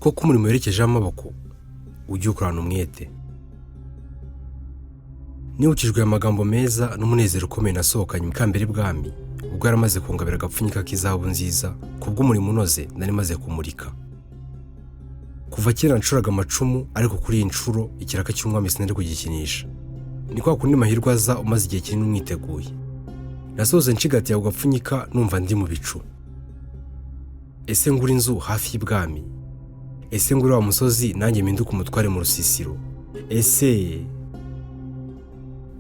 Koko umurimo werekejeho amaboko ujye uwukorana umwete. Nibukijwe aya magambo meza n'umunezero ukomeye nasohokanye ikambere ibwami, ubwo yari amaze kungabira agapfunyika k'izahabu nziza kubw'umurimo unoze nari maze kumurika. Kuva kera ncuraga amacumu, ariko kuri iyi nshuro ikiraka cy'umwami sinari kugikinisha. Ni kwa kundi mahirwe aza umaze igihe kinini umwiteguye. Nasohotse ncigatiye ako gapfunyika, numva ndi mu bicu. Ese ngura inzu hafi y'ibwami? Ese ngura wa musozi, nanjye mpinduke umutware mu rusisiro? Ese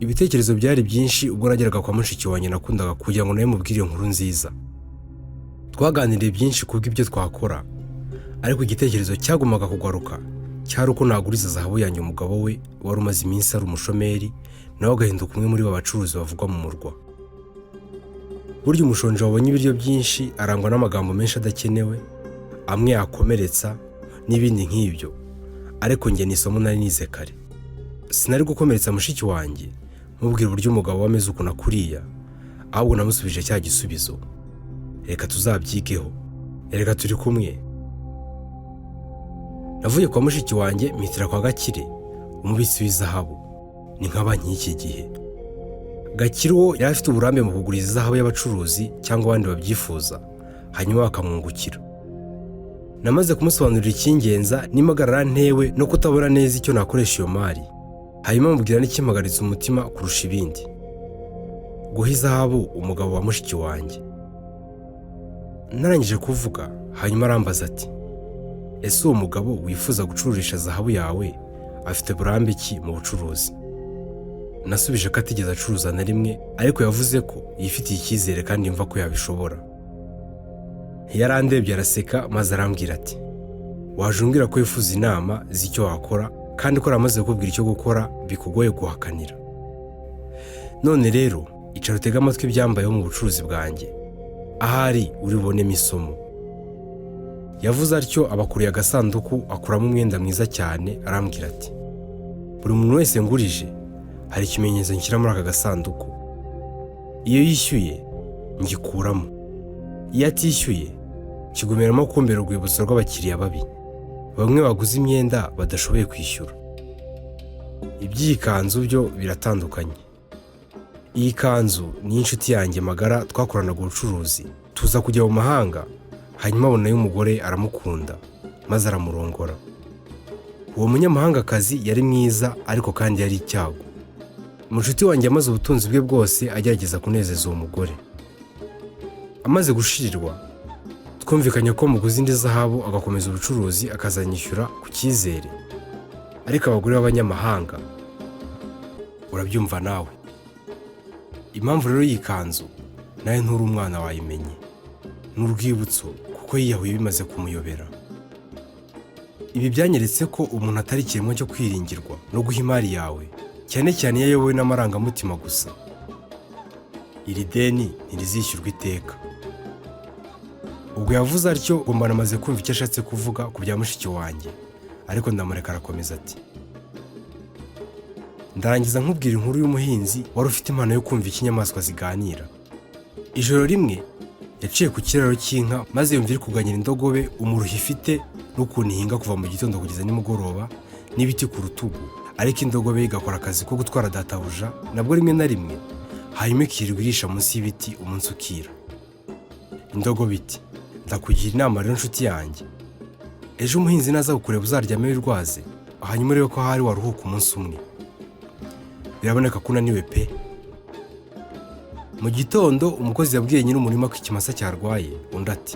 ibitekerezo byari byinshi ubwo nageraga kwa mushiki wanjye nakundaga, kugira ngo nawe mubwire iyo nkuru nziza. Twaganiriye byinshi kubw'ibyo twakora, ariko igitekerezo cyagumaga kugaruka cyari uko naguriza zahabu yanjye umugabo we wari umaze iminsi ari umushomeri, nawe agahinduka umwe muri bo bacuruzi bavugwa mu murwa. Burya umushonji wabonye ibiryo byinshi arangwa n'amagambo menshi adakenewe, amwe yakomeretsa n'ibindi nk'ibyo. Ariko njye ni isomo nari nize kare: sinari gukomeretsa mushiki wanjye mubwira uburyo umugabo we ameze ukuntu akuriya. Ahubwo namusubije cya gisubizo: "Reka tuzabyigeho, reka turi kumwe." Navuye kwa mushiki wanjye mpitira kwa Gakire, umubitsi w'izahabu. Ni nka banki y'iki gihe. Gakire uwo yari afite uburambe mu kuguriza izahabu y'abacuruzi cyangwa abandi babyifuza, hanyuma bakamwungukira. Namaze kumusobanurira icy'ingenza n'impagarara ntewe no kutabona neza icyo nakoresha iyo mari, hanyuma mubwira n'ikimpagaritse umutima kurusha ibindi: guha izahabu umugabo wa mushiki wanjye. Narangije kuvuga, hanyuma arambaza ati: "Ese uwo mugabo wifuza gucururisha zahabu yawe afite burambe ki mu bucuruzi?" Nasubije ko atigeze acuruza na rimwe, ariko yavuze ko yifitiye icyizere kandi yumva ko yabishobora. Yarandebye araseka, maze arambwira ati: "Waje umbwira ko wifuza inama z'icyo wakora, kandi ko yaramaze kukubwira icyo gukora bikugoye guhakanira. None rero icara utege amatwi ibyambayeho mu bucuruzi bwanjye, ahari uri bubonemo isomo." Yavuze atyo, abakuriye agasanduku, akuramo umwenda mwiza cyane, arambwira ati: "Buri muntu wese ngurije hari ikimenyetso nshyira muri aka gasanduku. Iyo yishyuye ngikuramo, iyo atishyuye kigumiramo kumbera urwibutso rw'abakiriya babi, bamwe baguze imyenda badashoboye kwishyura. Iby'iyi kanzu byo biratandukanye. Iyi kanzu ni iy'inshuti yanjye magara twakoranaga ubucuruzi, tuza kujya mu mahanga, hanyuma abonayo umugore aramukunda, maze aramurongora. Uwo munyamahangakazi yari mwiza, ariko kandi yari icyago. Umushuti wanjye yamaze ubutunzi bwe bwose agerageza kunezeza uwo mugore. Amaze gushirirwa, twumvikanye ko muguze indi zahabu agakomeza ubucuruzi, akazanyishyura ku cyizere. Ariko abagore b'abanyamahanga, urabyumva nawe. Impamvu rero y'iyi kanzu nawe nturi umwana wayimenye, ni urwibutso kuko yiyahuye bimaze kumuyobera. Ibi byanyeretse ko umuntu atari ikiremwa cyo kwiringirwa no guha imari yawe, cyane cyane iyo ayobowe n'amarangamutima gusa. Iri deni ntirizishyurwa iteka." Ubwo yavuze atyo, ubwo mbona amaze kumva icyo ashatse kuvuga ku bya mushiki wanjye, ariko ndamureka arakomeza ati: "Ndarangiza nkubwira inkuru y'umuhinzi wari ufite impano yo kumva icyo inyamaswa ziganira. Ijoro rimwe yaciye ku kiraro cy'inka, maze yumva iri kuganyira indogobe umuruho ifite n'ukuntu ihinga kuva mu gitondo kugeza nimugoroba n'ibiti ku rutugu, ariko indogobe igakora akazi ko gutwara databuja nabwo rimwe na rimwe, hanyuma ikirirwa irisha munsi y'ibiti umunsi ukira. Indogobe iti: 'Ndakugira inama rero, nshuti yanjye. Ejo umuhinzi naza kukureba uzaryame wirwaze, hanyuma urebe ko ahari waruhuka umunsi umwe. Biraboneka ko unaniwe pe.' Mu gitondo umukozi yabwiye nyir'umurima ko ikimasa cyarwaye. Undi ati: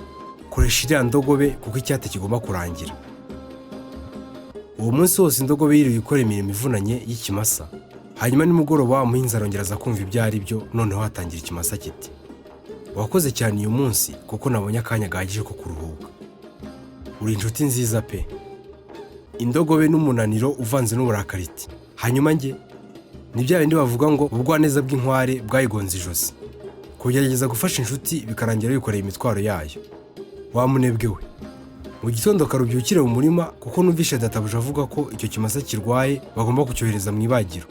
'Koresha iriya ndogobe kuko icyate kigomba kurangira.' Uwo munsi wose indogobe yiriwe ikora imirimo ivunanye y'ikimasa. Hanyuma nimugoroba wa muhinzi arongera aza kumva ibyo ari byo. Noneho hatangira ikimasa kiti: 'Wakoze cyane uyu munsi kuko nabonye akanya gahagije ko kuruhuka. Uri inshuti nziza pe.' Indogobe n'umunaniro uvanze n'uburakari iti: 'Hanyuma njye?' Ni bya bindi bavuga ngo ubugwaneza bw'inkware bwayigonze ijosi. Kugerageza gufasha inshuti bikarangira wikoreye imitwaro yayo. Wa munebwe we, mu gitondo karubyukire mu murima, kuko numvishe databuja avuga ko icyo kimasa kirwaye, bagomba kucyohereza mu ibagiro,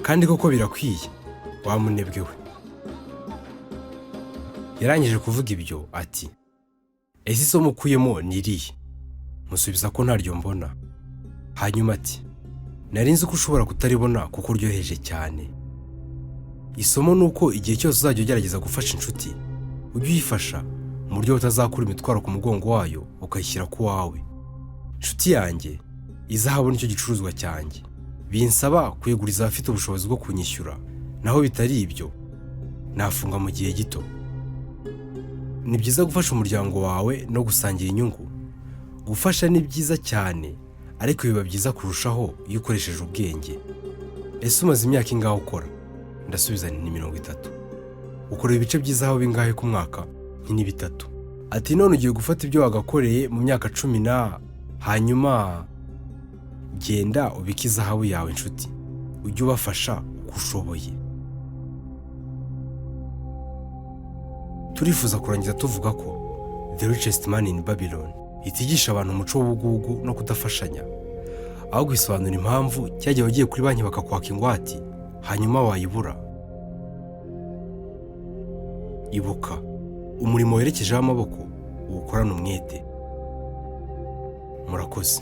kandi koko birakwiye. Wa munebwe we.' Yarangije kuvuga ibyo ati: 'Ese isomo ukuyemo ni irihe?' Musubiza ko ntaryo mbona. Hanyuma ati: "Nari nzi ko ushobora kutaribona kuko uryoheje cyane." Isomo ni uko igihe cyose uzajya ugerageza gufasha inshuti, ujye uyifasha mu buryo butazakura imitwaro ku mugongo wayo ukayishyira ku wawe. Inshuti yanjye, izahabu nicyo gicuruzwa cyanjye. Binsaba kuyiguriza abafite ubushobozi bwo kunyishyura, naho bitari ibyo nafunga mu gihe gito. Ni byiza gufasha umuryango wawe no gusangira inyungu. Gufasha ni byiza cyane, ariko biba byiza kurushaho iyo ukoresheje ubwenge. "Ese umaze imyaka ingahe ukora?" Ndasubiza nti: "Ni 30." "Ukora ibice by'izahabu bingahe ku mwaka?" Nti: "Ni bitatu." Ati: "None ugiye gufata ibyo wagakoreye mu myaka 10 na hanyuma genda ubike izahabu yawe." Inshuti, ujye ubafasha uko ushoboye. Turifuza kurangiza tuvuga ko The Richest Man in Babylon itigisha abantu umuco w'ubugugu no kudafashanya, ahubwo isobanura impamvu cyagiye ugiye kuri banki bakakwaka ingwate, hanyuma wayibura. Ibuka, umurimo werekejeho amaboko uwukorane umwete. Murakoze.